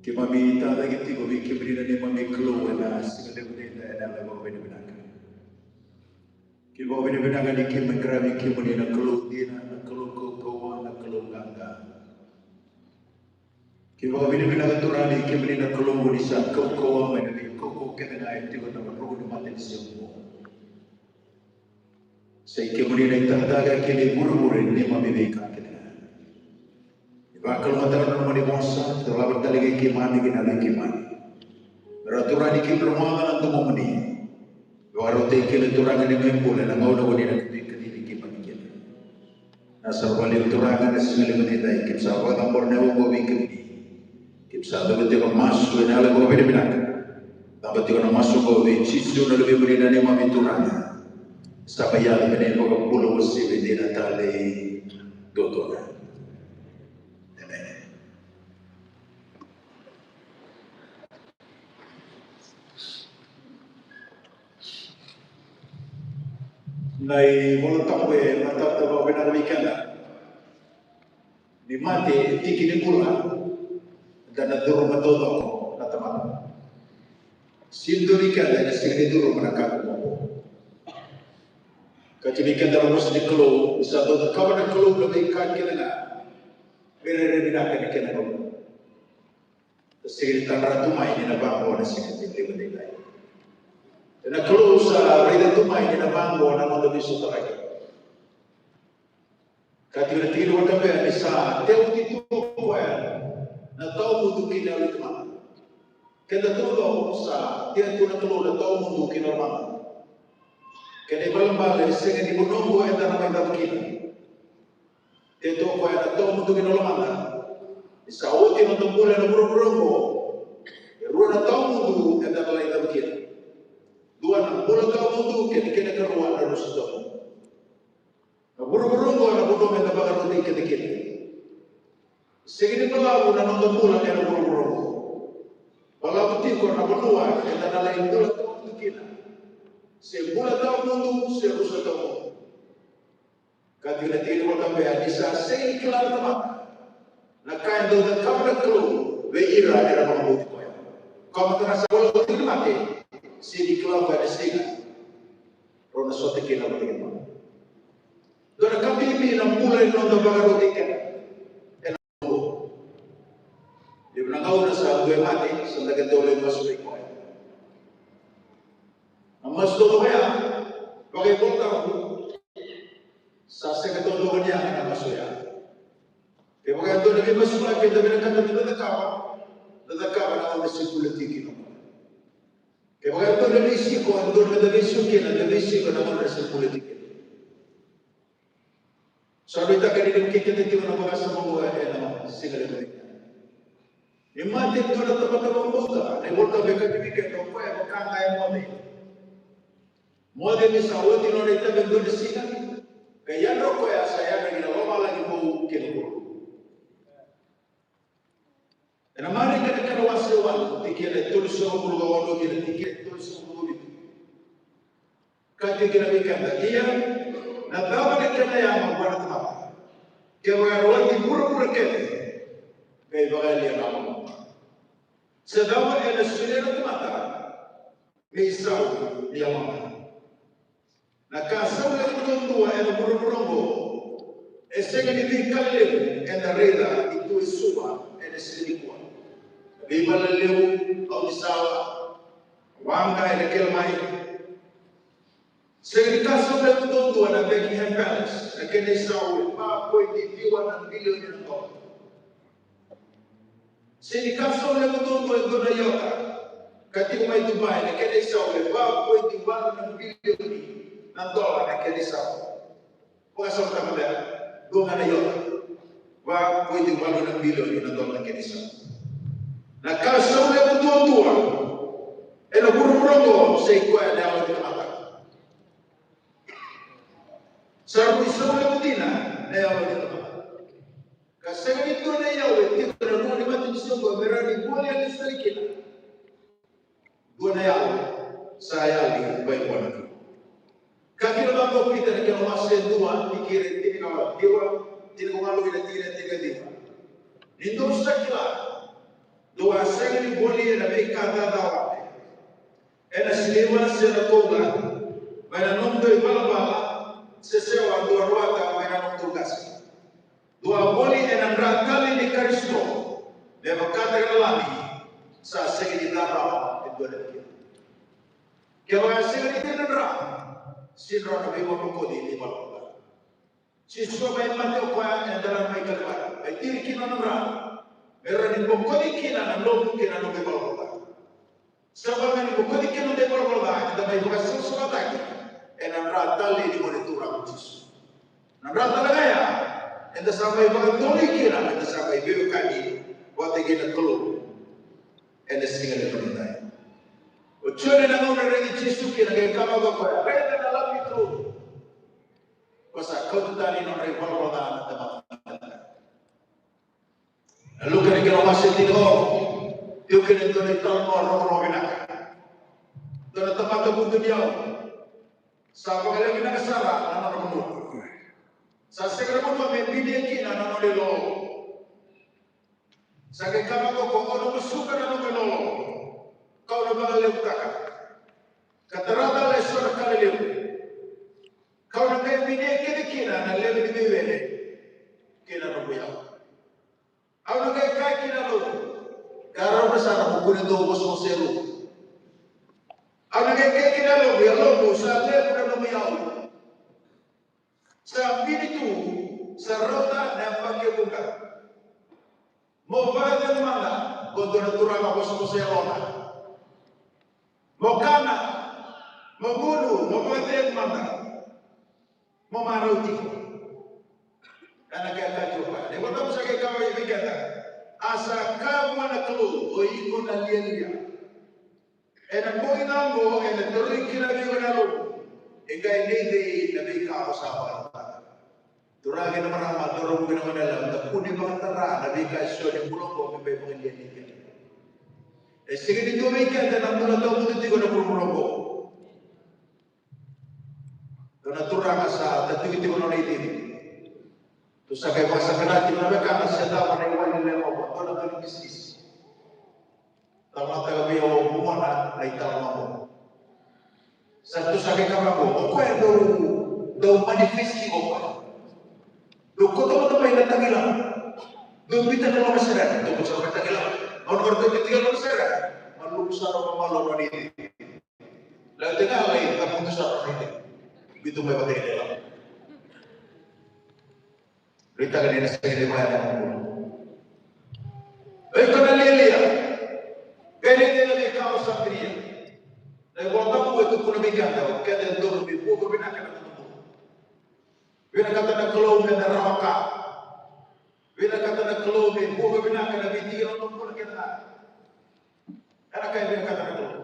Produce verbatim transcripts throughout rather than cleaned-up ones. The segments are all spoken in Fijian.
Keimami tacake tiko vei kemuni na neimami Kalou ena siga levu edaidai ena yalo vakavinavinaka. Keimami vakavinavinaka ni keimami qaravi kemuni na Kalou dina, na Kalou kaukauwa, na Kalou qaqa. Keimami vakavinavinaka Turaga ni kemuni na Kalou ni sa kaukauwa mai na veikaukauwa kece ga e tiko ena ruku ni matanisiga oqo. Sa i kemuni na itakataka kei na ivurevure ni neimami veika kece ga. Ni vakalougatataka na nomuni vosa, dolava tale kei keimami kei na yaloi keimami. Me ra Turaga ni keimami rogoca na domomuni. Me vakarautaki kina Turaga na neimami bula ena gauna ko ni na veikacivi keimami kina. Na sa vakalevu Turaga na siga levu edaidai, keimami sa vakacabora na yau oqo vei kemuni. Keimami sa cavuta tiko na masu ena yalo vakavinavinaka. Caba tiko na masu oqo vei Jisu na Luvemuni na neimami Turaga. Sa mai yaco me na iVakabula uasivi dina tale duadua ga. Emeni. Na iVola Tabu e matata vakavinaka vei keda ni mate e tiki ni bula, eda na curuma taucoko na tamata. Sega ni dua vei keda ena sega ni curuma na ka oqo. Kaya vei keda na vosa ni Kalou, ni sa dau cakava na Kalou na veika kece ga me rairai vinaka na kena gauna. Sega ni tadra tu mai ni na vaqo na siga ni levu edaidai. Ena Kalou sa raica tu mai ni na vaqo na noda veisotaraki. Ka tiko na tikina vakabe ni sa teuti tu o koya na tawamudu ki na yalo i tamata. Keda taucoko sa tea tu na Kalou na tawamudu ki na lomada. Kena ibalebale sega ni vanua oqo eda na mai cava kina. Tea tu o koya na tawamudu ki na lomada. Ni sa oti na noda bula ena vuravura oqo, e rua na tawamudu eda na lai cava kina. Dua na bula tawamudu kei na kena ikarua na rusa tawamudu. Na vuravura oqo na vanua meda vakarautaki keda kina. Sega ni balavu na noda bula ena vuravura oqo. Balavu tiko na vanua eda na lai bula tawamudu kina. Se bula tawamudu se rusa tawamudu. Ka tiko na tikina vakabe ni sa sega ni kila na tamata na ka e dau cakava na Kalou vei ira era vakabauti koya. Ka mata na sa volavola tiko na mate, sega ni kila o koya na siga rau na sota kina vata kei na Kalou. Dua na ka bibi na bula ni noda vakarautaki keda. Levu na gauna sa dua e mate, sa dua e dau lai masu vei koya. Na masu taucoko ya, vakaivolatabu, sa sega taucoko ni yaga na masu ya. Kevaka e dua na veimasu ga keda vinakata meda cakava, da cakava na gauna se bula tiko kina o koya. Kevaka e dua na veisiko, e dua meda veisiko kina, da veisiko na gauna se bula tiko kina. Sa nuitaka ni levu kei keda tiko na vakasama oqo ena siga levu. Ni mate e dua na tamata vakabauta, na iVola Tabu e kaya vei keda o koya e vaka ga e moce. Moce ni sa oti nona itavi e dua na siga, ka yadra o koya sa yadra ki na lomalagi vou kei na vou. Ena Marika na kena wase walu, tikina e tolusagavulu ka ono kei na tikina e tolusagavulu ka vitu. Ka tikina vei keda, ia, na cava na kena yaga vua na tamata? Kevaka e rawati vuravura kece, qai vakayalia na lomana. Se cava ena solia na tamata me isau ni yalona? Na ka sau levu duadua ena vuravura oqo, e sega ni veika lelevu eda raica ni tu e Suva ena siga nikua. Na veivala lelevu, gaunisala, waqa ena kele mai. Sega ni ka sau levu duadua na Buckingham Palace, na kena isau e va poidi ciwa na bilioni na dola. Sega ni ka sau levu duadua e dua na iota ka tiko mai Dubai, na kena isau e va poidi walu na bilioni na dola na kena isau. Vakasamataka mada, dua ga na iota, va poidi walu na bilioni na dola na kena isau. Na ka sau levu duadua oqo sa i koya na yalo ni tamata. Sa rui sau levu dina na yalo ni tamata. Ka sega ni dua na iyau e tiko ena ruku ni mata ni siga oqo me rawa ni voli yani sara kina. Dua na yalo sa yali mai vua na Kalou. Ka kila vaqo o Pita ena kena wase dua, tikina e tinikaciwa, tinikawalu ina tikina e tinikaciwa. Ni dou sa kila, dou a sega ni voli ena veika caca oqo. Ena siliva se na koula, mai na nomudou ivalavala, se sewa dou a rawata mai na nomudou qase. Dou a voli ena dra talei ni Karisito, me vakataka na Lami, sa sega ni dra rawa e dua na dina. Kevaka e sega ni dina na dra, sega ni rawa na veivakabokoci ni ivalavala ca. Jisu a mai mate o koya ena dra mai Kalivari, mai tiri kina na dra, me rawa ni bokoci kina na nomu kei na noqu ivalavala ca. Sa vaka ni bokoci kina na ivalavala ca, eda mai vakasavasavataki ena dra talei ni Gone Turaga o Jisu. Na dra talei ga ya, eda sa mai vakadonui kina, eda sa mai veiwekani vata kei na Kalou ena siga levu nikua. O Joni ena gauna e raici Jisu kina, qai kaya vaqo o koya, raica na Lami ni Kalou. Ko sa kauta tani na nodra ivalavala ca na tamata. Na Luke ena kena wase tinikaono, tiko kina e dua na italanoa rogorogo vinaka. Dua na tamata vutuniyau. Sa vakalewe vinaka sara na nona vanua. Sa sega na vanua me binia kina na nona ilolo. Sa qai kaya vaqo, au na musuka na noqu ilolo, kau na vakalevutaka, ka tara tale eso na ka lelevu. Kau na qai binia kece kina na levu ni veiwere kei na noqu iyau. Au na qai kaya ki na yaloqu, ka rauta sara mo kua ni dau vosavosa e yaloqu. Au na qai kaya ki na yaloqu, yaloqu, sa levu na nomu iyau. Sa bini tu, sa rauta na yabaki e vuqa. Mo vakacegu mada, ko dua na turaga vosavosa e yalona. Mo kana, mo gunu, mo vakacegu mada. Mo marau tiko. Ena kaya ka tiko vua. Na iVolatabu sa qai kaya vei keda, a sa kaya vua na Kalou, o iko na lialia. Ena bogi ga oqo ena tarogi kina vei iko na yaloqu, e qai nei cei na veika o sa vakatara? Turaga kei na marama, cauravou kei na goneyalewa, da kua ni vakatara na veika e so ni bula oqo me bai vakalialiai keda. E sega ni dua vei keda na bula tawamudu tiko ena vuravura oqo. Dua na turaga sa tatuki tiko nona icegu. Tu sa qai vakasaqara tiko na wekana se cava na iwali lelevu oqo, dua na dua ni kisikisi. Talanoataka vei au o vugona na italanoa oqo. Sa tu sa qai kaya vaqo, o koya dau, dau manifest tiko o koya. Dau koto mada mai na tagilaba. Dau biuta na loma sereka, dau biuta na tagilaba. Gauna qo dau biuta na loma sereka, malumu sara, mamalu nona icegu. Lewe tiko ga lai, tamudu sara na icegu. Biuta mai vata kei na ilavo. Raitaka ni na sega ni vaya na bula. O iko na lialia. Qai lai cei na veika o sa binia? Na iVolatabu e tukuna vei keda, o keda e dodonu me vuavuai vinaka na noda bula. Vinakata na Kalou me da rawa ka. Vinakata na Kalou me vuavuai vinaka na veitiki ni noda bula kece ga. Era kaya vinakata na Kalou.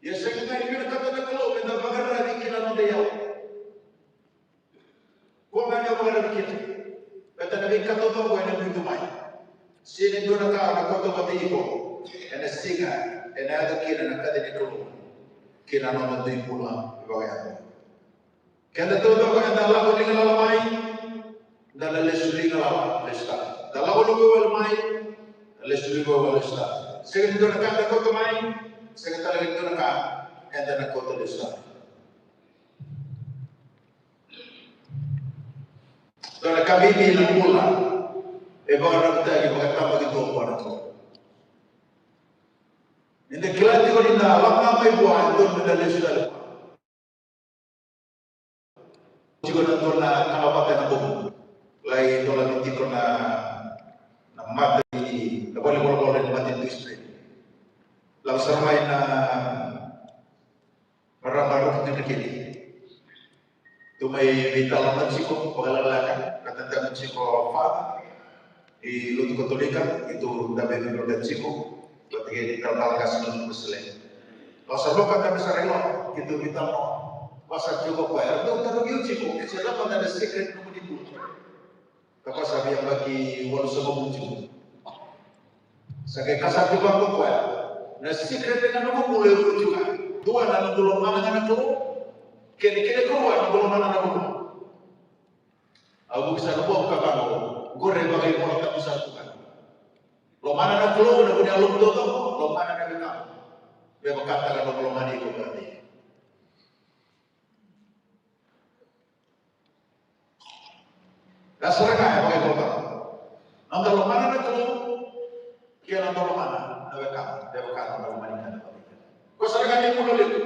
Ia sega ga ni vinakata na Kalou me da vakararavi ki na noda iyau. Ko ga ni o vakararavi kina, baleta na veika taucoko ena mudu mai. Sega ni dua na ka o na kauta vata iko ena siga ena yaco kina na kaci ni Kalou ki na nona dui bula vakayalo. Keda taucoko eda lako ligalala mai, da na lesu ligalala, lesu tale. Da lako lokuiwale mai, da lesu lokuiwale, lesu tale. Sega ni dua na ka eda kauta mai, sega tale ni dua na ka eda na kauta lesu tale. Dua na ka bibi na bula e vakarautaki vakatabakidua vua na Kalou. Ni da kila tiko ni da lako ga mai vua, e dodonu me da lesu tale vua. Tiko na dua na kena vata ena bogi. Lai dolava tiko na, na mata ni, na valenivolavola ni mata ni Dusi Peni. Lako sara mai na marama Ruku Tui Drekeli. Tu mai veitalanoa tiko vakalekaleka, ka tadaku tiko Father i lotu Katolika, keitou dabe veivuke tiko vata kei na italatala qase ni lotu Wesele. Vasa roka tale sara i loma, keitou veitalanoa. Vasa tiko o koya, eratou tarogi au tiko, e se cava mada na secret nomuni bula. Ka vasa via yabaki walusagavulu tiko. Sa qai kaya tiko vaqo o koya, na secret ena noqu bula e rua tiko ga. Dua na noqu lomana ga na Kalou, kei na kena ikarua noqu lomana na vanua. Au vuki sara vua ka vaqo, qori e vakaivolatabu sara tu ga. Lomana na Kalou ena vu ni yalomu taucoko, lomana na wekamu me vakataka na nomu lomani iko vata. Ka sara ga e vakaivolatabu. Noda lomana na Kalou kei na noda lomana na wekamu me vaka noda lomani keda vata. Ko sara ga na ibulubulu levu.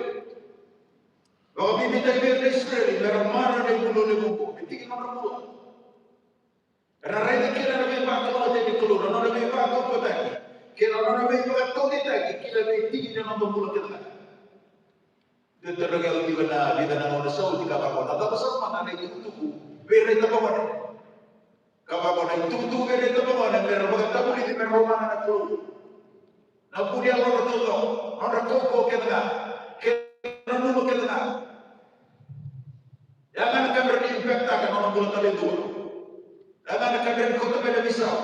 Vakabibitaki vei ira na Isireli mera maroroya na ibulubulu levu oqo me tiki ni nodra bula. Era raica kina na veivakalougatataki ni Kalou, na nona veivakaukauwataki kei na nona veivakataudeitaki ki na veitiki ni noda bula kece ga. Dua e tarogi au tiko ena vica na gauna sa oti ka vaqo, na cava sara mada na itukutuku vei ira na itabagone? Ka vaqo, na itukutuku vei ira na itabagone mera vakatavulici mera lomana na Kalou. Na vu ni yalodra taucoko, nodra kaukauwa kece ga, kei na nanuma kece ga. Ya ga na ka dredre ni impact-taka na nona bula tale e dua. Ya ga na ka dredre ni kauta mai na veisau.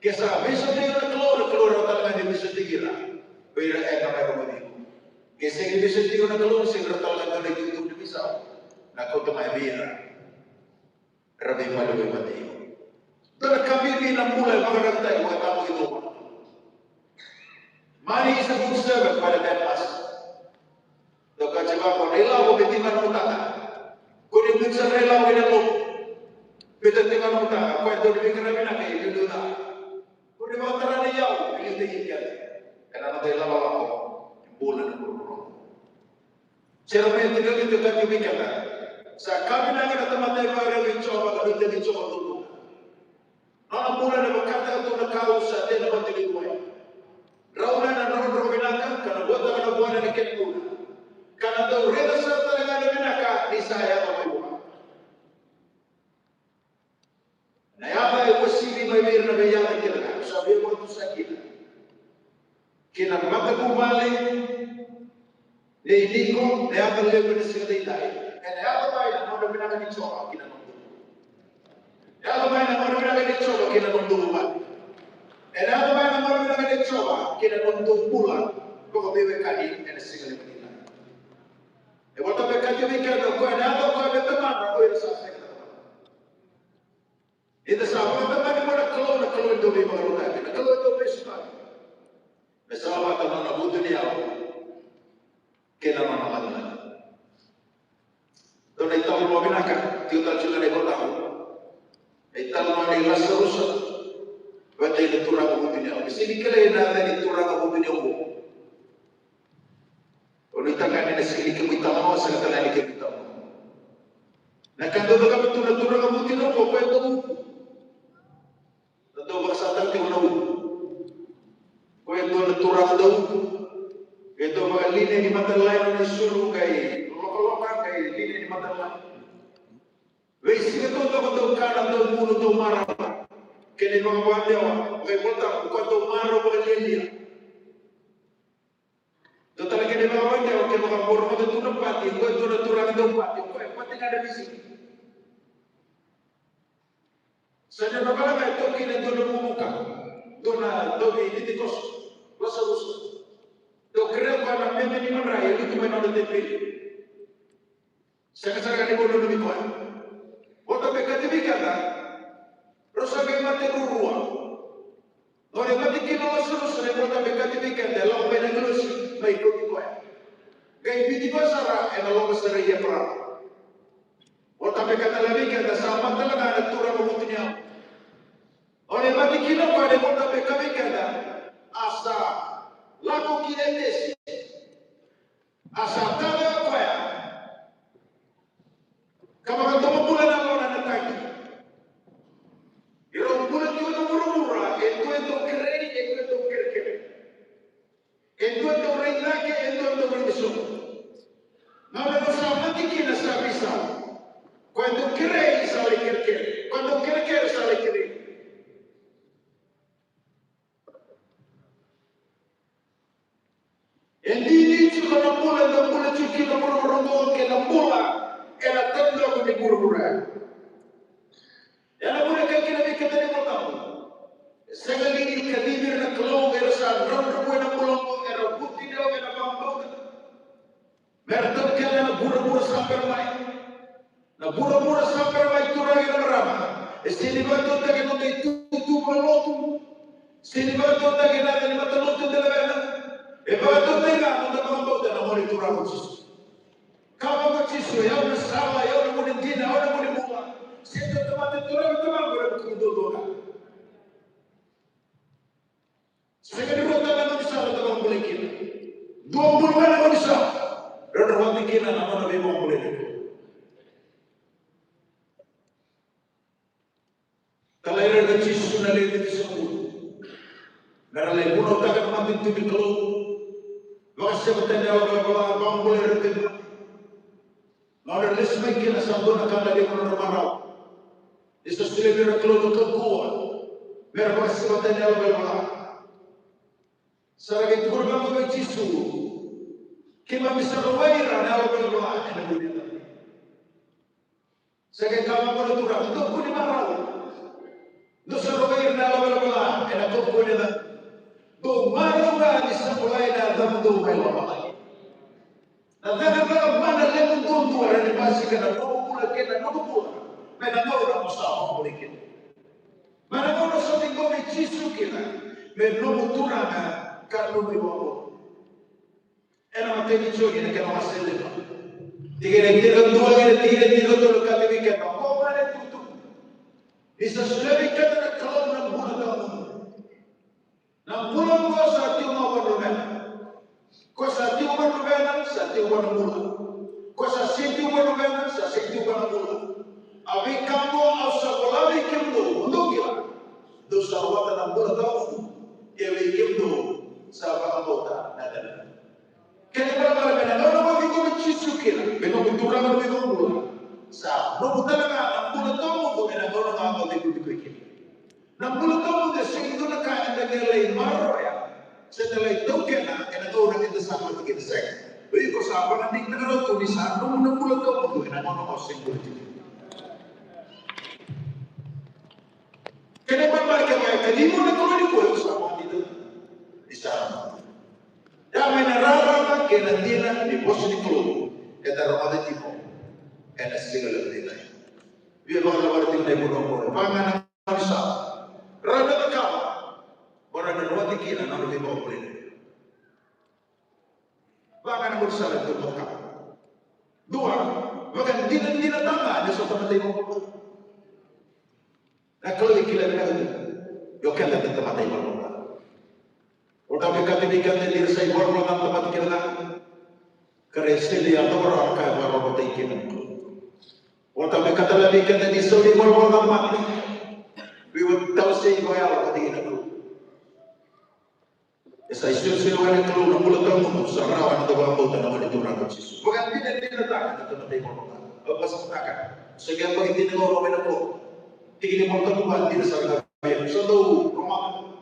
Ke sa veisautaki ira na Kalou, na Kalou rawa tale ga ni veisautaki ira. Vei ira e ka mai rogoci iko. Ke sega ni veisautaki ira na Kalou, sega ni rawa tale ga ni dua na itukutuku ni veisau. Na kauta mai vei ira. Era veimaliwai vata iko. Dua na ka bibi na bula e vakarautaki vakataki iko. Money is a good servant, by the bad master. Dau kaya vaqo, na ilavo me tiko ga na mataka. Ko ni biuta sara na ilavo ena lotu, me tiko ga na mataka. Koya dau ni veiqaravi vinaka e liuliu ca. Ko ni vakatara na iyau e liutaki keda. Ena noda ilakolako ni bula ni vuravura. Jeremaia tinikalima, tinikalima, ka tiko vei keda. Sa ka vinaka na tamata e vakarau vei Jiova ka nuitaki Jiova duadua. Nona bula ena vakataka tu na ka au sa tei na matanitu wai. Rau na na drodro vinaka ka na vuataka na vuana ena kena bula. Ka na dau raica sara tale ga na vinaka ni sa yaco mai vua. Na yaca e uasivi mai vei ira na veiyaca kece ga, sa via vakatusa kina. Kei na matavuvale nei Niko, na yaca levu ena siga edaidai. Ena yaco mai na gauna vinaka ni Jiova ki na noda bula. Yaco mai na gauna vinaka ni Jiova ki na noda bula. Ena yaco mai na gauna vinaka ni Jiova ki na noda bula. Vakaveiwekani ena siga levu edaidai. E volatabu e kaya vei keda o koya, ena yaco o koya vei Tamana, o ira sa sega na Tamana. Ni da sa vakatamani vua na Kalou, na Kalou e dau veivakarautaki, na Kalou e dau veisotaki. Me salavata na nona vutuniyau kei na nona lagilagi. Dua na italanoa vinaka, tiko tale tiko ga ena iVolatabu. Na italanoa nei Lasarusa vata kei na turaga vutuniyau. Me sega ni kilai na yaca ni turaga vutuniyau oqo. O ni tagane na sega ni kemu italanoa, sega tale ni kemu italanoa. Na ka dau cakava tu na turaga vutuniyau oqo, o koya e dau uku. Na dau vakasataka tiko na uku. O koya e dua na turaga dau uku. E dau vakaline ni matailalai na nona isulu, qai lokaloka, qai line ni matailalai. Veisiga taucoko dau kana, dau gunu, dau marau. Kena ivakavakadewa, vakaivolatabu, o koya dau marau vakalialia. Dua tale kena ivakavakadewa, kevaka o rogoca tu na pati, o koya dua na turaga dau pati, o koya e pati ga na veisiga. Sa dua na vale ga e taukena e dua na vukavuka, dua na dauveititikoso, Lasarusa. Dau kerea o koya na meme ni madrai e lutu mai na nona tepeli. Sega sara ga ni vanua ni koya. Volatabu e kaya vei keda, rau sa qai mate ruarua. Gauna e mate kina o Lasarusa, na iVolatabu e kaya vei keda, e lako mai na agilosi, mai kauti koya. Qai biuti koya sara ena loma sara i Eparama. Volatabu e kaya tale vei keda, sa mate tale ga na turaga vutuniyau. Gauna e mate kina o koya, na iVolatabu e kaya vei keda, a sa lako ki Etesi. A sa tale o koya ka vakadomobula na lona na tagi. Ni rau bula tiko na vuravura, e dua e dau kerei, e dua e dau kerekere. E dua e dau rai cake, e dua e dau rai sobu. Gauna rau sa mate kina sa veisau. Koya e dau kerei sa lai kerekere. Koya e dau kerekere sa lai kerei. E didi tiko bula ena taudaku ni vuravura. Ena vuna e kaya kina vei keda na iVolatabu, e sega li ni kacivi ira na Kalou era sa dravudravua ena bula oqo, era vutuniyau ena vakabauta? Mera taukena na vuravura sa bera mai. Na vuravura sa bera mai, turaga kei na marama. E sega ni vakatautaki na noda itutu vakalotu. Sega ni vakatautaki na yaca ni matalotu eda lewena. E vakatautaki ga na noda vakabauta na Gone Turaga o Jisu. Kaya vaqo o Jisu, o yau na sala, o yau na gauna dina, o yau na gauna bula. Sega ni tamata e turaga, tamaqu, ena vuku ni duadua ga. Sega ni rua tale na gaunisala eda vakabulai kina. Dua bulu ga na gaunisala. Rau rawata kina na nona veivakabulai na Kalou. Talai ira na Jisu na lewe vitusagavulu. Mera lai vunautaka na matanitu ni Kalou. Vakaseva tani na yalo valavala, vakabulai ira tani. Nodra lesu mai kina sa dua na ka na levu nodra marau. Ni sa solia vei ira na Kalou na kaukauwa mera vakaseva tani na yalo valavala. Sa ra qai tukuna vaqo vei Jisu, keimami sa rawai ira na yalo valavala ena vuku ni yacamuni. Sa qai kaya vaqo na Turaga, dou kua ni marau. Dou sa rawai ira na yalo valavala ena kaukauwa ni yacamuni. Dou marau ga ni sa volai na yacamudou mai lomalagi. Na cakacaka mana levu duadua era na basika na nomu bula kei na noqu bula. Mai na gauna mo sa vakabulai kina. Mai na gauna sa ciqomi Jisu kina me nomu Turaga ka nomu iVakabula. Ena imatai ni Joni na kena wase lima, tikina e tinikadua kei na tikina e tinikatolu, e kaya vei keda, oqo ga na itukutuku. Ni sa solia vei keda na Kalou na bula tawamudu. Na bula oqo sa tiko ga vua na Luvena. Ko sa tiko vua na Luvena, sa tiko vua na bula. Ko sa sega ni tiko vua na Luvena, sa sega ni tiko vua na bula. A veika oqo au sa vola vei kemudou, mo dou kila. Dou sa rawata na bula tawamudu. Ia vei kemudou sa vakabauta na yacana. Kena ibalebale, mai na gauna mo ciqomi Jisu kina me nomu Turaga, nomu iVakabula, sa nomu tale ga na bula tawamudu ena gauna ga mo ciqomi koya kina. Na bula tawamudu e sega ni dua na ka eda qai lai maroroya se da lai taukena ena gauna eda sa mate kina, sega. O iko sa vakadeitaka rawa tu ni sa nomu na bula tawamudu ena gauna o se bula tiko. Kena ibalebale, kevaka e kacivi iko na Kalou nikua, o sa vakadeitaka ni sa nomu. Ya mai na rarama kei na dina ni vosa ni Kalou eda rogoca tiko ena siga levu edaidai. Via vakalavala tiko na ivanua oqo, e va ga na gaunisala. Rawa ni o cakava, mo rawa ni rawati kina na nona veivakabulai. Va ga na gaunisala e dodonu mo cakava. Dua, vakadinadinataka ga ni o sa tamata ivalavala ca. Na Kalou e kila vinaka tu ni o keda na tamata ivalavala ca. Volatabu me kaya vei keda ni ra sa ivalavala ca na tamata kece ga, ka ra sega ni yacova rawa na ka e vakarorotaki kina na Kalou. Volatabu me kaya tale vei keda ni saumi ivalavala ca na mate. Veitalanoa vakayalo vata kei na Kalou. E sa isolisoli vua na Kalou na bula tawamudu, sa rawa ni da vakabauta na Gone Turaga o Jisu. Vakadinadinataka na tamata ivalavala ca. Au vakasakitaka, sa qai yabaki tinikaono mai na koro. Tiki ni Volatabu va, dina sara ga vei au. Sa dau rogoca.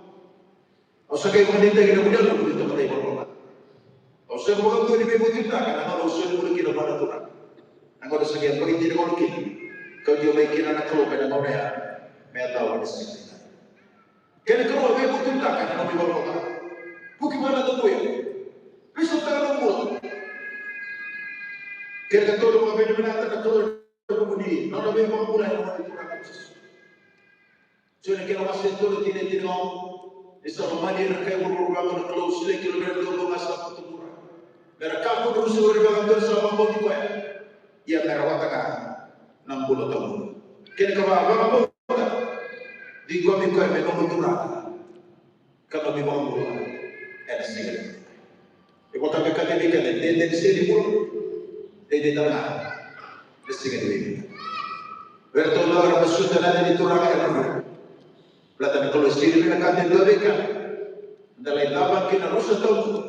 Au sa qai vakadeitaki na vuniyaloqu ni tamata ivalavala ca. Au sa vakadua ni veivutunitaka na gauna au soli bula kina vua na Turaga. Na gauna sa qai yabaki tinikaono kina, kauti au mai kina na Kalou mai na gauna ya me yacova na siga. Kena ikarua, veivutunitaka na nomu ivalavala ca. Vuki vua na Tabuya. Veisautaka na nomu bula. Kena ikatolu, vakavinavinakataka na Kalou ena vuku ni nona veivakabulai na Gone Turaga o Jisu. Joni na kena wase tolu, tikina e tinikaono. Ni sa lomani ira na kai vuravura vaqo na Kalou, solia kina o ira na dua bau ga sa vutugu, me ra kakua ni rusa o ira vakavinaka sa vakabauti koya, ia me ra rawata ga na bula tawamudu. Kena ikava, vakabauta, ciqomi koya me nomu Turaga ka nomu iVakabula ena siga levu. E volatabu me kaya vei keda, dede ni siga ni bula, dede tale ga na siga ni veibula. Vei iratou na era masuta na yaca ni Turaga, era na Baleta na Kalou e sega ni vinakata e dua vei keda da lai cava ki na rusa tawamudu.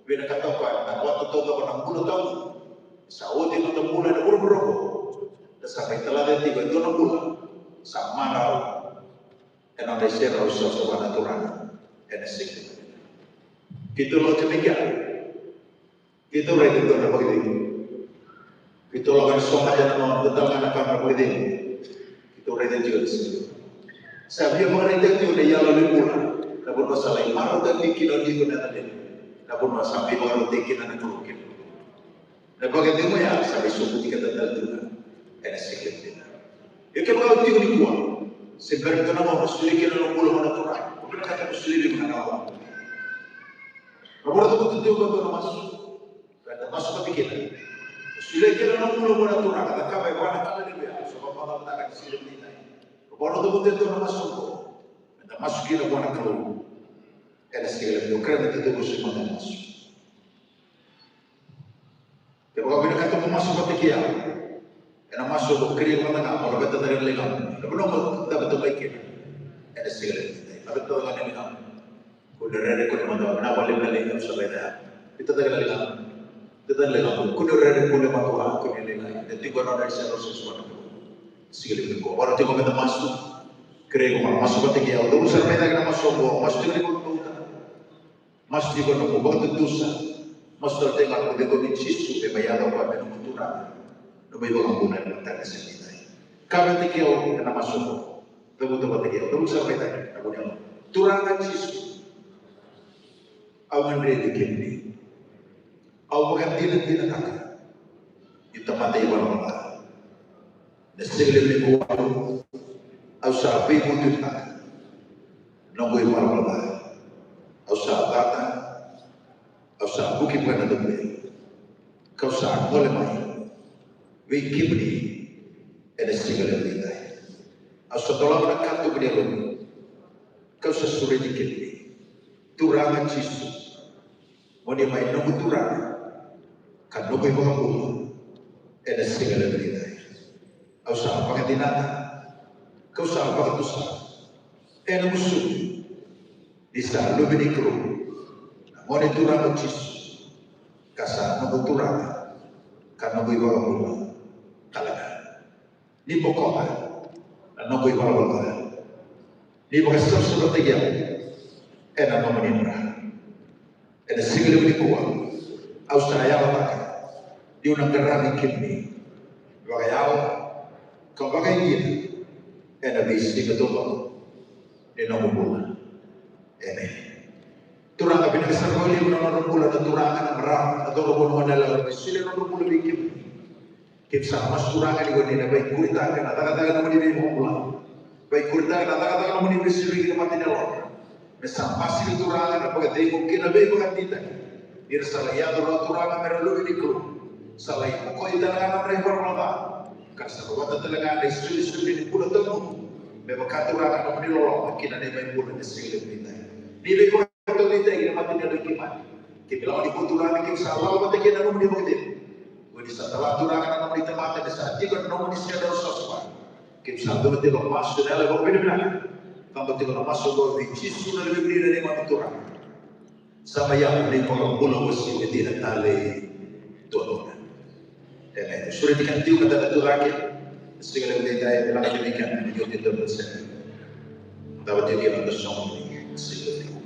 Vinakata o koya me da rawata taucoko na bula tawamudu. Sa oti na noda bula ena vuravura oqo, da sa mai talaca tiko e dua na bula sa marau ena noda iserau savasava na Turaga ena siga. Keitou lotu mai kea. Keitou raica e dua na vakacegu. Keitou lako yani, soqoni yani, na noda tale ga na ka me vakacegu. Keitou raica tiko ni sa via vakaraitaka tiko na iyaloyalo ni bula. Na vanua sa lai marautaki kina o Niko na yaca levu. Na vanua sa mai vakarautaki kina na Kalou kina. Na vakacegu ya sa mai sobuti keda tale tu ga ena siga levu. Ia kevaka o tiko nikua, se bera ni dua na gauna o solia kina na nomu bula vua na Turaga, au vinakata meu solia vei iko na gauna. Na vorata mo tu tiko, dua na masu. Eda masu vata kina. Solia kina na nomu bula vua na Turaga, cakava e va na ka lelevu ya, sa vakamacalataka ena siga levu edaidai. Vakarau cavuta e dua na masu oqo. Eda masu kina vua na Kalou. Ena siga levu, au kerea meda dou masu mada, masu. Kevaka o vinakata mo masu vata kei au. Ena masu oqo, kerei mada ga mo laveta cake na ligamu. Na vanua mo cavuta mai kina. Ena siga levu edaidai. Laveta cake na ligamu. Kua ni rere, kua ni madua, na vale mai, au sa raica ya. Laveta cake na ligamu. Laveta cake na ligamu. Kua ni rere, kua ni madua, kua ni lailai. Eda tiko ena nona isau, sa sua na Kalou. Siga levu nikua. Vakarau tiko meda masu. Kerei iko mo masu vata kei au. Dou sa raica na masu oqo. Masu tiko ni vakabauta. Masu tiko na nomu vakatutusa. Masu tale tiko ga na nomu ciqomi Jisu me mai yaco o koya me nomu Turaga, nomu iVakabula ena mataka ni siga edaidai. Kaya vata kei au ena masu oqo. Cavuta vata kei au, cavuta sara mai, kaya na vuniyalo. Turaga Jisu, au gadrevi kemuni. Au vakadinadinataka niu tamata ivalavala ca. Na siga levu nikua au sa veivutuniyautaka na noqu ivalavala ca. Au sa cata, au sa vuki vua na noqu bula, kau sa gole mai vei kemuni ena siga levu edaidai. Au sa dolava na katuba ni yaloqu, kau sa sureti kemuni. Turaga Jisu, mo ni mai noqu Turaga ka noqu iVakabula ena siga levu edaidai. Au sa vakadinata, kau sa vakatusa ena noqu sucu ni sa Luve ni Kalou na Gone Turaga o Jisu, ka sa noqu Turaga ka noqu iVakabula tale ga. Ni bokoca na noqu ivalavala ca. Ni vakasavasavataki au ena nomuni dra. Ena siga levu nikua au sa yalataka niu na qaravi kemuni vakayalo ka vakaidina ena veisiga taucoko ni noqu bula. Emeni. Turaga, vinaka sara vakalevu na nodra bula na turaga, na marama, na cauravou, na goneyalewa, me solia na nodra bula vei kemuni. Keimami sa masu, Turaga, ni ko ni na vakaikuritaka na cakacaka ni nomuni veivakabula. Vakaikuritaka na cakacaka ni nomuni veisereki na mata ni yalodra. Me sa basika, Turaga, na vakacegu kei na veivakadinadinataki. Ni ra sa lai yaco rawa, Turaga, me ra luve ni Kalou. Sa lai vukei tale ga na nodra ivalavala ca. Ka ra sa rawata tale ga na isolisoli ni bula tawamudu. Me vaka, Turaga, na nomuni loloma ki na neimami bula ena siga levu edaidai. Ni veivakadinadinataki na mata ni yalo i keimami. Keimami lako nikua, Turaga, keimami sa lako vata kei na nomuni vakacegu. Ko ni sa tala, Turaga, na nomuni tamata me sa tiko ena nomuni siga ni savasava. Keimami sa dua tiko masu ena yalo vakavinavinaka. Caba tiko na masu oqo vei Jisu na Luve i Muri, na neimami Turaga. Sa mai yaco na iVakabula uasivi dina tale i dua na gauna. Emeni. Sureti keda tiko meda na tu cake. Siga levu edaidai, vinaka tiko vei keda na iotioti ni noda sere. Cava tiko kina noda soqoni ni siga levu.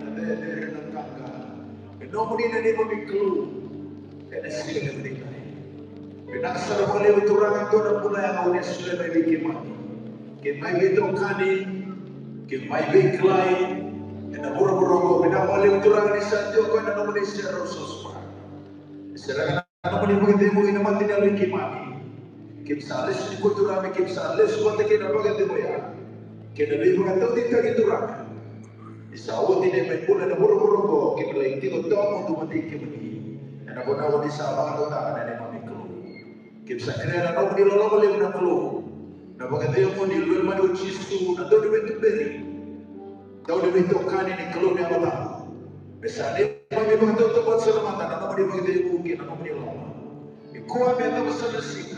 na cecere na qaqa. E nomuni na neimami Kalou ena siga levu edaidai. Vinaka sara vakalevu Turaga e dua na bula yaga o ni a solia mai vei keimami. Keimami veitokani, keimami veikilai ena vuravura oqo. Vinaka vakalevu Turaga ni sa tiko o koya na nomuni serau sosopa. E sereka na nomuni vakacegu ena mata ni yaloi keimami. Keimami sa lesu nikua Turaga, keimami sa lesu vata kei na vakacegu oya. Kei na veivakataudeitaki Turaga. Ni sa oti neimami bula ena vuravura oqo, keimami lai tiko tawamudu vata kei kemuni. Ena vanua ni sa vakarautaka na neimami Kalou. Keimami sa kerea na nomuni loloma levu na Kalou. Na vakacegu ni Luvemuni o Jisu, na dauniveituberi. Dauniveitokani ni Kalou ni Yalo Tabu. Me sa neimami vakatautauvata sara mada na nomuni vakacegu kei na nomuni loloma. Nikua me yacova sara na siga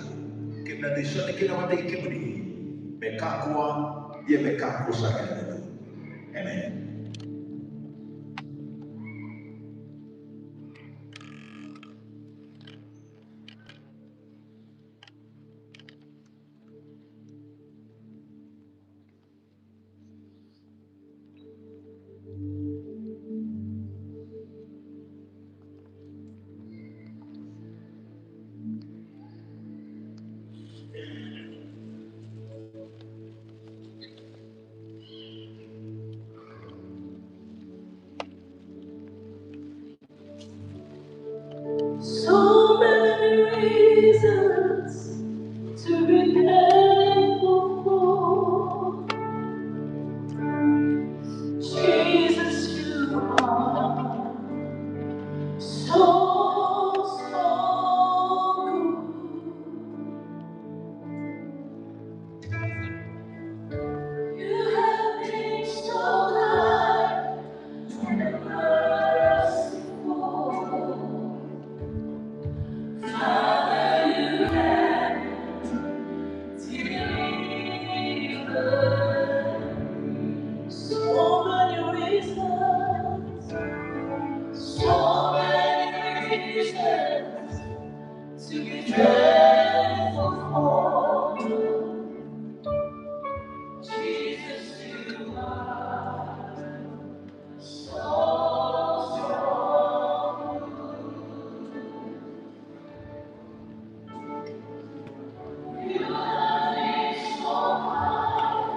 keimami na dui sota kina vata kei kemuni. Me kakua, ia me kakua sara. Emeni. So many reasons to be thankful for. Jesus, you are so, so good. You have been so kind and merciful. Father, you have delivered me. So many reasons, so many reasons to be thankful for. Jesus, you are so, so good. You have been so kind.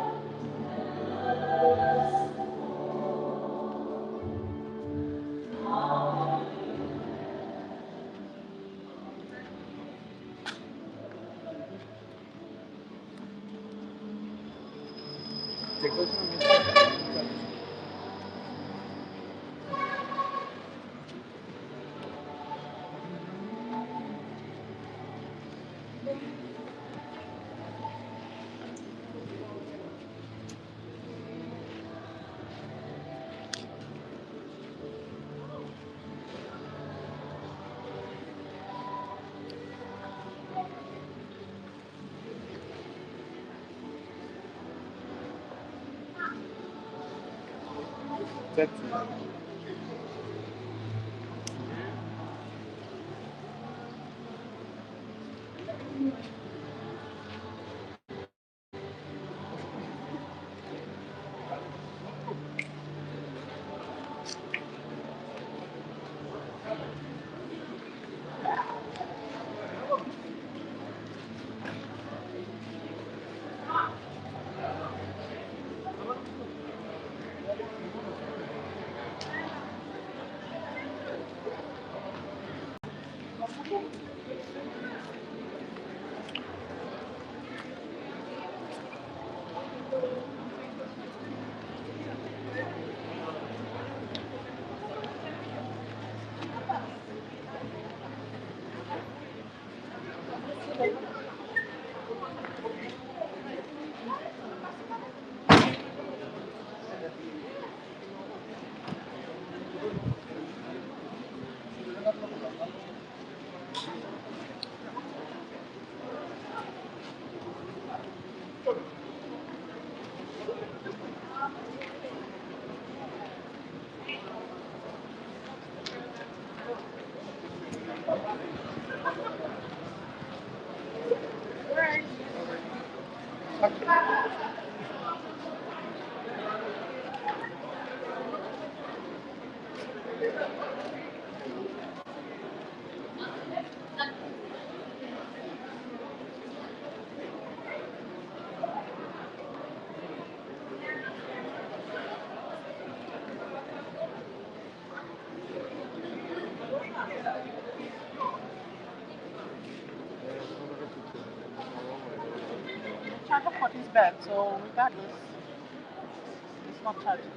The charger port is bad, so regardless, it's not charging.